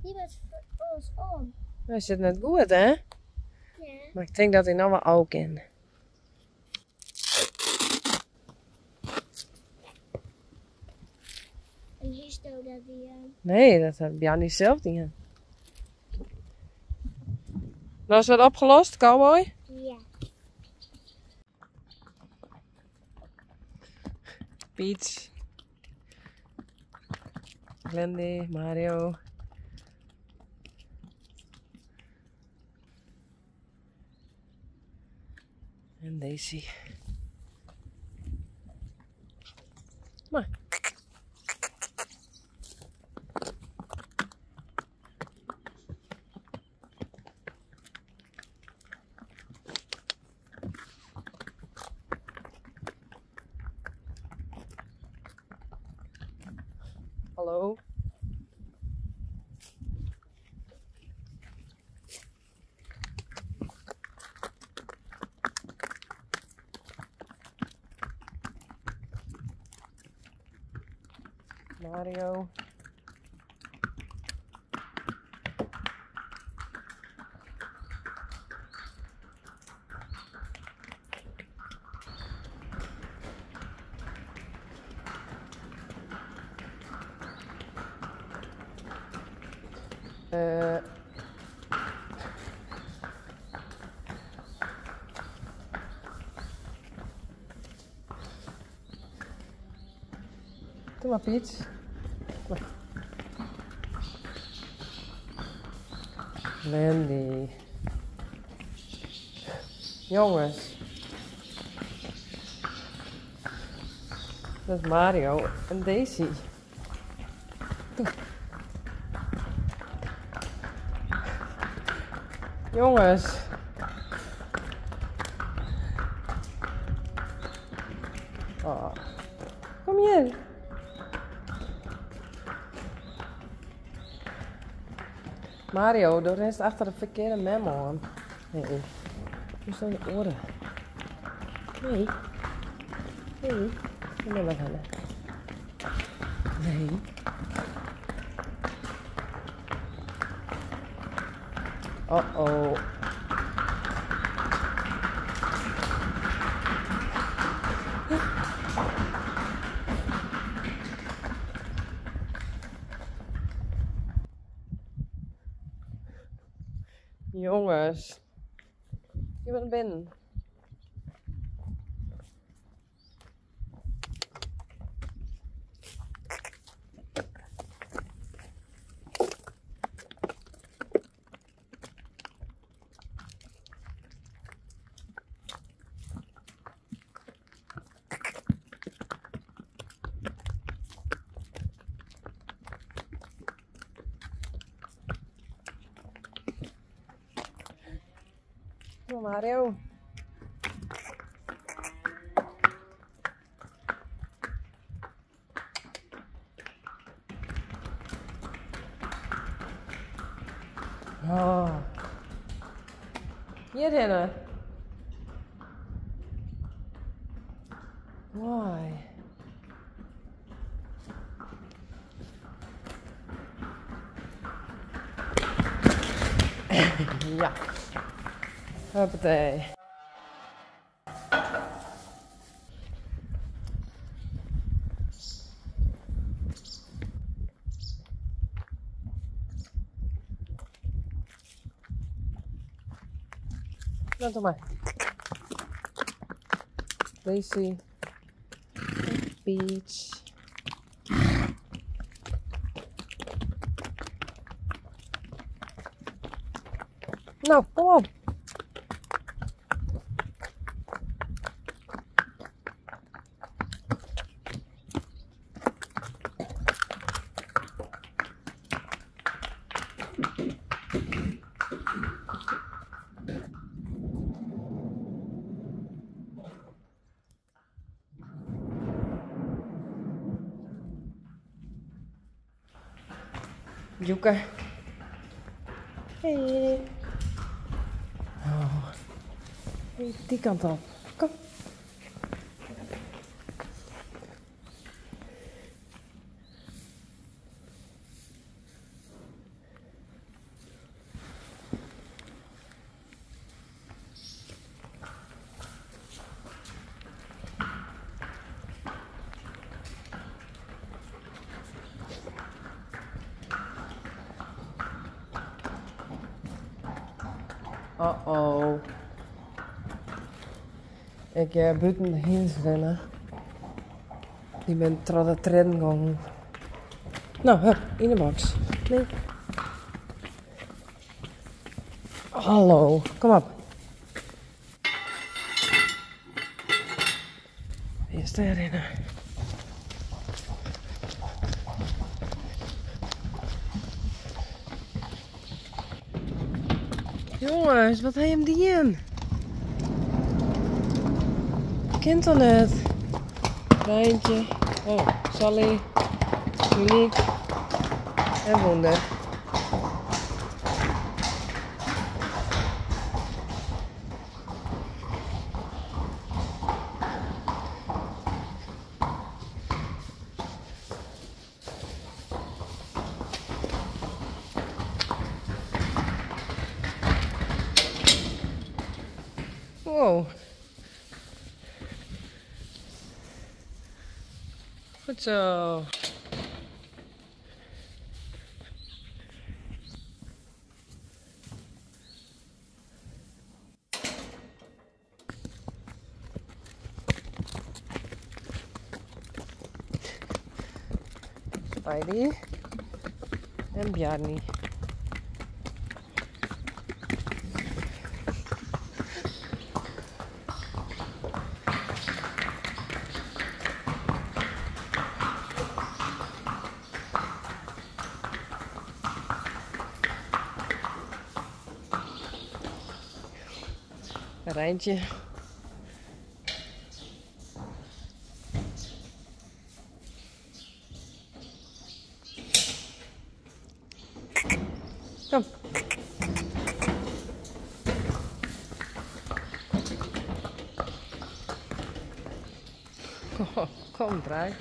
Die moat oars om. Hy sit net goed, hè? Ja. Mar ik tink dat hy no wol ôf kin. En histo dat dien? Nee, dat hat Bjarny sels dien. No is wat opgelost, cowboy? Ja. Peach. Glendy, Mario. En Daisy. Maar. Hallo. Mario. Doe mar, Piet. Landy. Jonges. Dat is Mario en Daisy. Jongens. Oh. Kom hier. Mario, do rinst achter de ferkearde mem oan. Nee. Hoe staan je oren? Nee. Nee. Kom maar rennen. Nee. Uh-oh. Jongens, je bent binnen. Kom maar, Mario. Oh. Hier rennen. Mooi. Ja. Hoppatee. Nou, doe maar. Daisy. Peach. Nou, kom op. Joeke. Hey. Oh. Die kant op. Kom. Oh oh. Ik hear bûten de hynders rinne. Dy binne troch de triennen gongen. No, hup, yn de boks. Nee. Hallo, kom op. Earst dêr rinne. Jongens, wat ha jim dien? Kin toch net? Rijntje. Oh, Sally. Uniek. En Wonder. Wow. Goed zo. Spidey en Bjarni. Rijntje. Kom. Kom, kom, draai.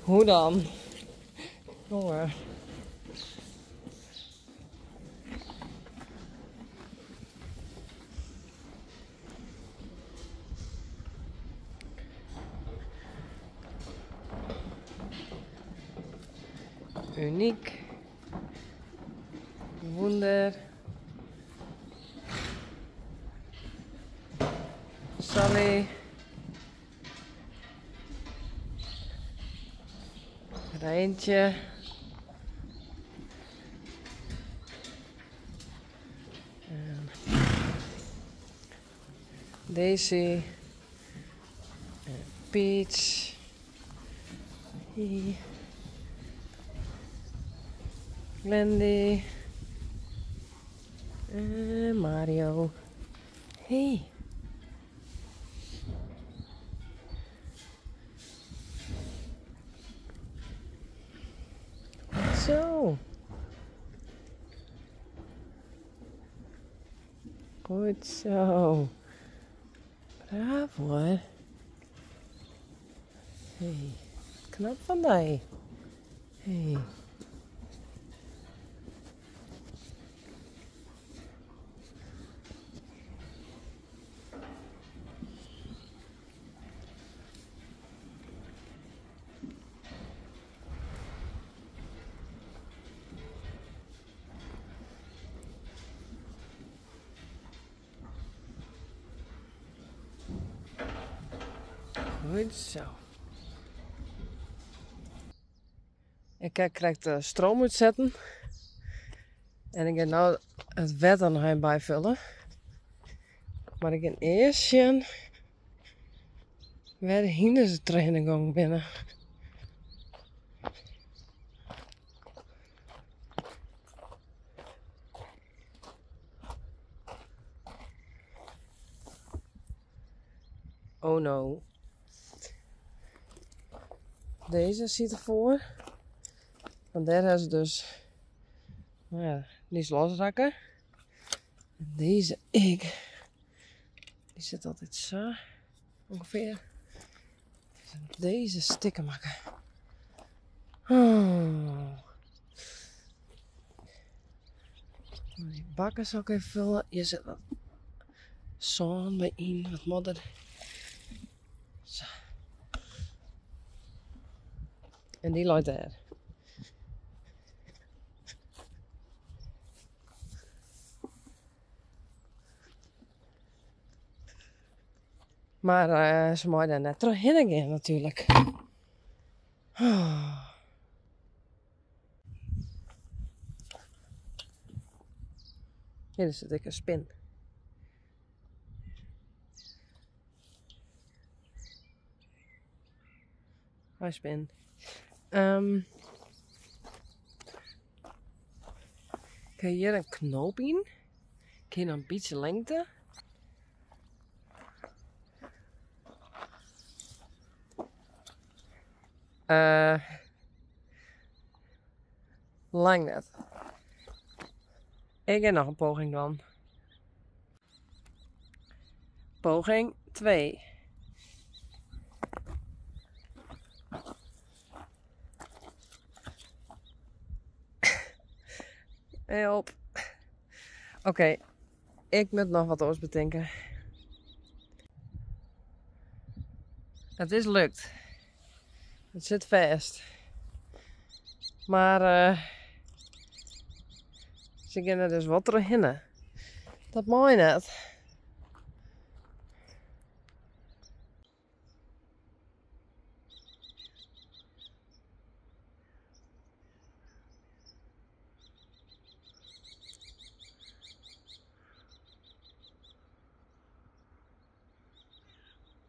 Hoe dan? Jongen. Uniek. Wonder. Sally. Rijntje. En Daisy. En Peach. Hey. Glendy. En Mario. Hey. Zo. Goed zo. Braaf hoor. Hey, knap van die. Hey. Goed zo. Ik ha krekt de stroom útsetten. En ik ga no it wetter noch even byfullen. Mar ik gean earst sjen wêr de hynders trochhinne gongen binne. Oh no. Deze zit ervoor. Want daar hebben ze dus, nou ja, die is losrakken. En deze ik, die zit altijd zo. Ungefear. Dizze stikken makke. Oh. Die bakken zal ik even vullen. Hier zit wat sân by yn, wat modder. Sa. En dy leit dêr. Mar eh, se mei dêr net trochhinne gean natuerlik. Oh. Hjir sit ek in spin. Hi spin. Um, ik ha hjir in knoop yn. Ik ha noch in bytsje lingte. Uh, lang net. Ik ga noch in poging dwaan. Poging 2. Help. Oké, ik moat noch wat oars betinke. It is lukt. It sit fêst. Mar uh, se geane der dus wol trochhinne. Dat mei net.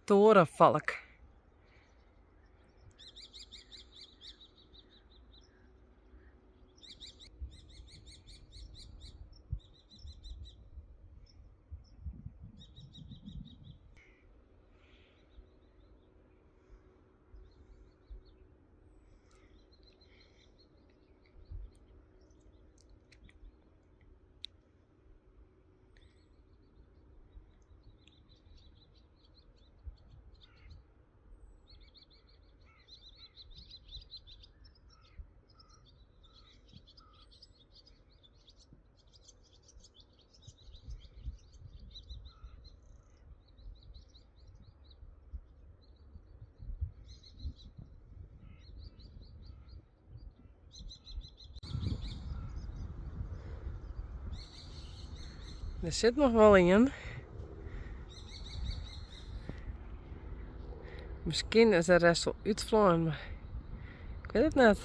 Torenvalk. Der sit noch wol ien. Miskien is de rest wol útflein, mar ik wit it net.